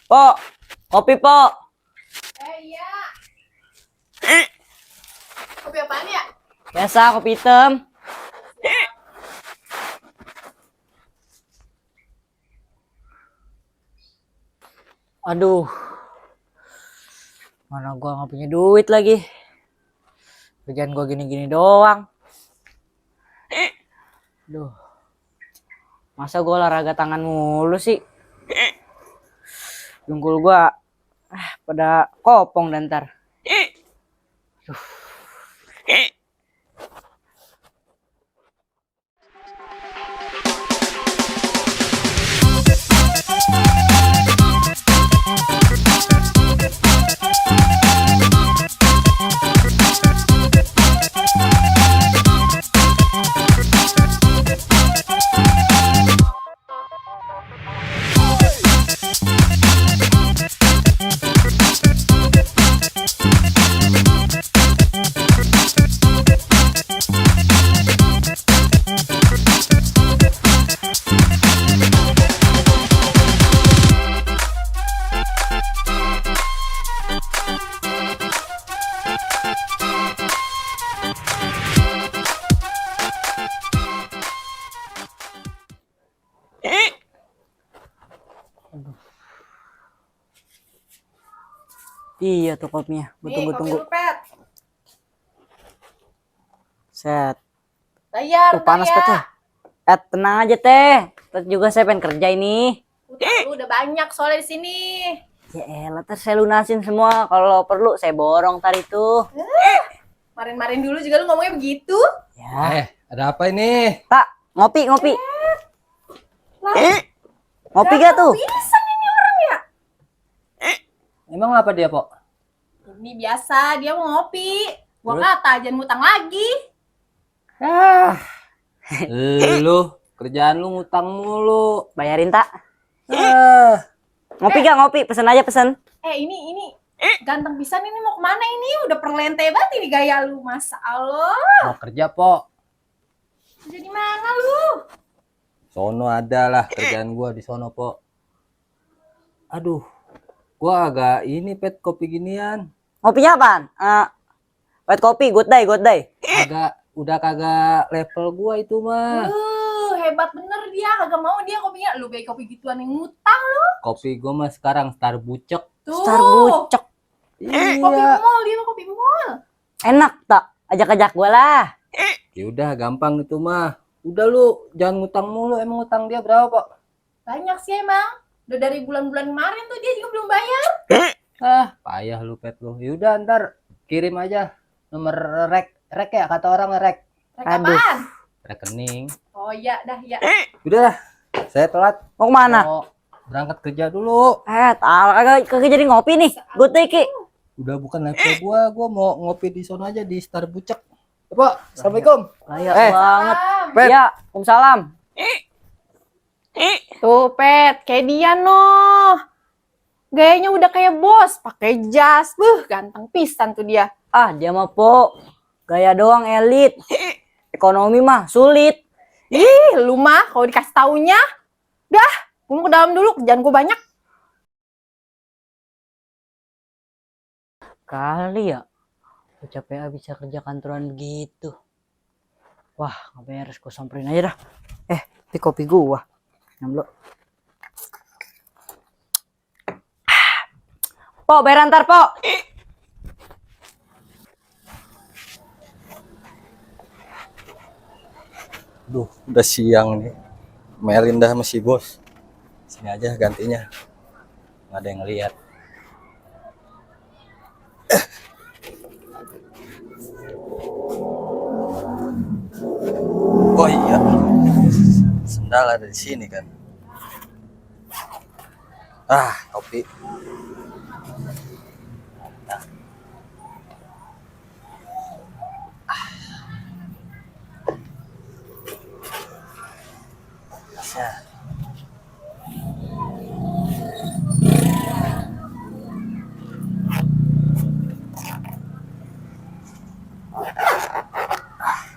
Po, kopi po. Iya. Kopi apaan ya? Biasa kopi hitam. Aduh, mana gua nggak punya duit lagi. Kerjaan gua gini-gini doang. Aduh, masa gua olahraga tangan mulu sih? Dengkul gua pada kopong dan ntar. Iya tuh kopinya. Gua tunggu. Pet. Set. Bayar, Panas ya. teh. Tenang aja teh. Teh juga saya pengen kerja ini. Utang lu udah banyak soalnya di sini. Ya elah, teh saya lunasin semua. Kalau perlu saya borong tar itu. Marin-marin dulu juga lu ngomongnya begitu. Ya. Ada apa ini? Tak, ngopi. Lah, Ngopi gak tuh? bisa ini orang ya? Emang apa dia, Pok? Ini biasa, dia mau ngopi. Gua kata jangan ngutang lagi. Lu, kerjaan lu ngutang mulu. Bayarin tak? Ah, Ngopi gak ngopi? Pesen aja pesen. Ini ganteng pisan ini mau kemana ini? Udah perlente banget ini gaya lu, masa Allah. mau kerja, Pok. Jadi mana lu? Sono ada lah kerjaan gua di sono, Pok. Aduh, gua agak ini pet kopi ginian. Ngopinya apaan? White kopi, good day. Udah kagak level gua itu mah. Hebat bener dia, kagak mau dia kopinya. Lu baik kopi gituan yang ngutang lu. Kopi gua mah sekarang Starbucks. Tuh. Starbucks. Kopi Iya. mall, dia mah kopi mall. Enak tak? Ajak-ajak gue lah. Ya udah gampang itu mah. Udah lu jangan ngutang mulu. Emang ngutang dia berapa, Pok? Banyak sih emang. Udah dari bulan-bulan kemarin tuh dia juga belum bayar. Payah lu pet lu. Yaudah ntar kirim aja nomor rek ya kata orang rek. Aduh. Apaan? Rekening. Oh iya dah ya. Udah, saya telat. Mau kemana? Mau berangkat kerja dulu. Kagak jadi ngopi nih. Good day Ki. Udah bukan level gua mau ngopi di sono aja di Starbucks. Pak, assalamualaikum. Layak banget. Pet. Ya, Waalaikumsalam. Tuh Pet, kayak dia noh. Gayanya udah kayak bos, pakai jas. Ganteng pisan tuh dia. Dia mah po. Gaya doang elit. Ekonomi mah sulit. Ih, lu mah kalau dikasih taunya. Dah, gue mau ke dalam dulu, kerjaan gue banyak. Kali ya. Gue capek bisa kerja kantoran begitu. Wah, nggak beres. Gue samperin aja dah. Tapi kopi gua. Nyam lu. Po, bayar ntar, Po. Duh, udah siang nih. Melin dah sama si bos. Sini aja gantinya. Nggak ada yang ngeliat. Oh iya. Sendal ada di sini kan. Kopi. Bisa.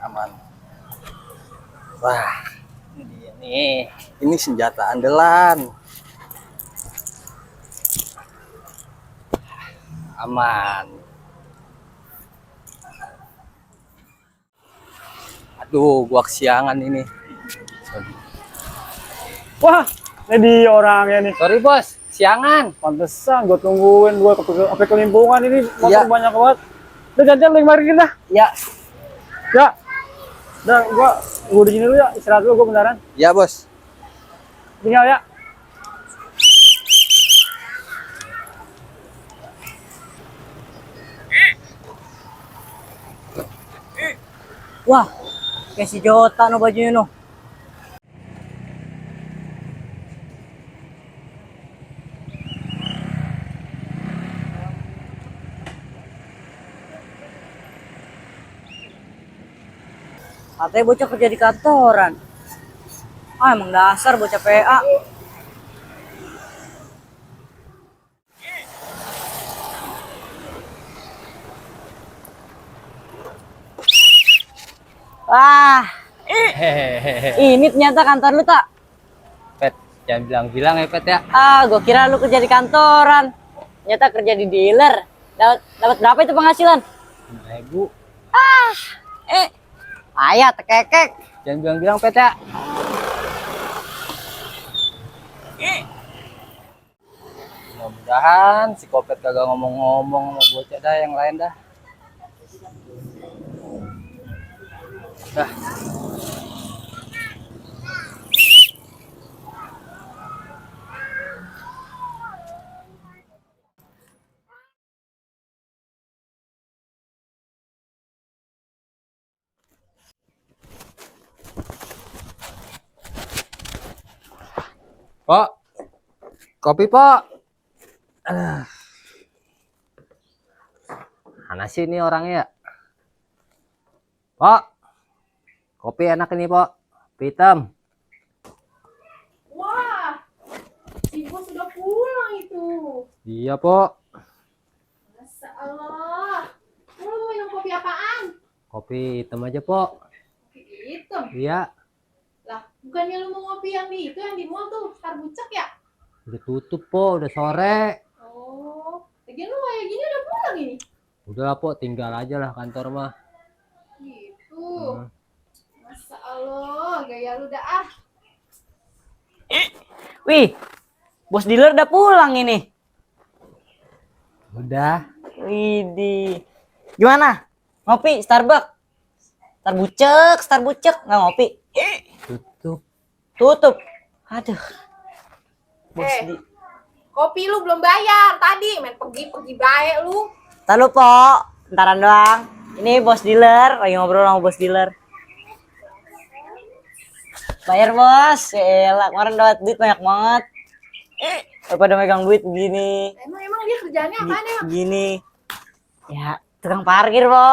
Aman. Wah, ini dia nih. Ini senjata andalan. Aman. Aduh, gua kesiangan ini. Wah, ini orangnya nih. Sorry bos, siangan. Pantesan gue tungguin, gue sampai kelimpungan ini motor Iya. banyak banget. Udah jajan lagi mari dah. Ya, Ya. Udah gua di sini dulu ya, istirahat dulu gue beneran. ya bos. Tinggal ya. Wah, kayak si Jota no bajunya no. Katanya bocah kerja di kantoran. Ah, emang dasar bocah PA. Wah, Hehehe. ini ternyata kantor lu tak? Pet, jangan bilang-bilang ya Pet ya. Ah, gua kira lu kerja di kantoran. Ternyata kerja di dealer. Dapat berapa itu penghasilan? 5.000. Ayah tekekek. Jangan bilang-bilang Pet ya. Mudah-mudahan si Kopet kagak ngomong-ngomong sama bocah dah yang lain dah. Dah. Pak, kopi Pak. Mana sih ini orangnya ya? Pak, kopi enak ini Pak. Kopi hitam. Wah, si bos sudah pulang itu. Iya Pak. Masa Allah. Lu mau minum kopi apaan? Kopi hitam aja Pak. Kopi hitam. Iya. Lah, bukannya lu mau ngopi yang di itu yang di mall tuh, Starbucks ya? Udah tutup Pak, udah sore. Oh, lagian lu kayak gini udah pulang ini. Udah lah Pak, tinggal aja lah kantor mah. Gitu. Masa Allah, gaya lu dah ah. Wih, bos dealer udah pulang ini. Udah. Widih. Gimana? Ngopi Starbucks? Starbucks nggak ngopi. Tutup. Tutup. Aduh. Bos di. Kopi lu belum bayar tadi, main pergi baik lu. Tahu po, ntaran doang. Ini bos dealer, lagi ngobrol sama bos dealer. Bayar bos, elah kemarin dapat duit banyak banget. Daripada megang duit begini, Emang dia kerjaannya apaan ya? gini. Ya, tukang parkir po.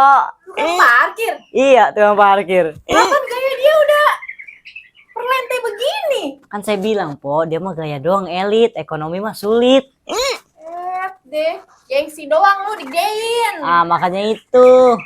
Tukang parkir. Iya, tukang parkir. Kapan gaya dia udah perlente begini? Kan saya bilang po, dia mah gaya doang elit, ekonomi mah sulit. Deh, gengsi doang lu digeyin. Ah, makanya itu.